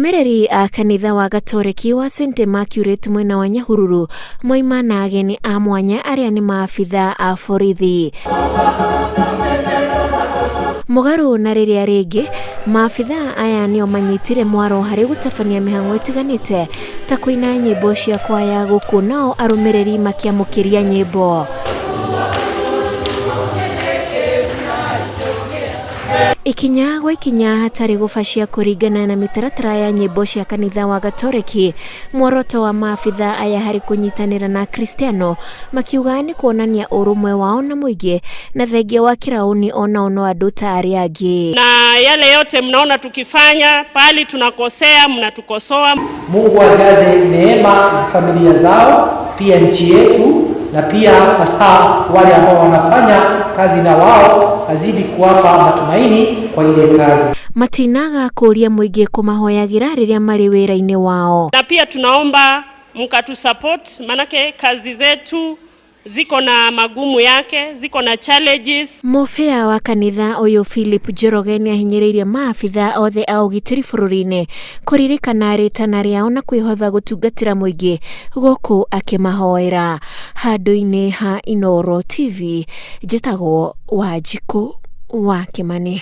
Arũmĩrĩri a kanitha wa Gatoreki wa St Immaculate mwena wa Nyahururu moima na ageni a mwanya arĩa nĩ maabithaa a borithi. Mũgarũ na rĩrĩa rĩngĩ, maabithaa aya nĩo manyitire mwaro harĩ gũtabania mĩhang'o ĩtiganĩte ta kũina nyĩmbo cia kwaya gũkũ nao arũmĩrĩri makĩamũkĩria nyĩmbo. Ikinya gwa ikinya hatarĩ gũbacia kũringana na mĩtaratara ya nyĩmbo cia kanitha wa Gatoreki, muoroto wa maabithaa aya harĩ kũnyitanĩra na Akristiano makiuga nĩ kuonania ũrũmwe wao na mũingĩ na thengia wa kĩraũni onao no andũ ta arĩa angĩ. Na yale yote mnaona tukifanya, pahali tunakosea mnatukosoa. Mungu ajaze neema za familia zao, pia nchi yetu, na pia hasa wale ambao wanafanya kazi na wao, azidi kuwapa matumaini kwa ile kazi. Matinaga kũria mũingĩ kũmahoyagĩra rĩrĩa marĩ wĩra-inĩ wao. Na pia tunaomba mkatusupport, manake kazi zetu ziko na magumu yake, ziko na challenges. Mũbĩa wa kanitha ũyũ Philip Njoroge nĩahinyĩrĩirie maabithaa othe a ũgitĩri bũrũri-inĩ kũririkana rĩtana rĩao na kwĩhotha gũtungatĩra mũingĩ gũkũ akĩmahoera. Handũ-inĩ ha Inooro TV, njĩtagwo Wanjikũ wa Kĩmani.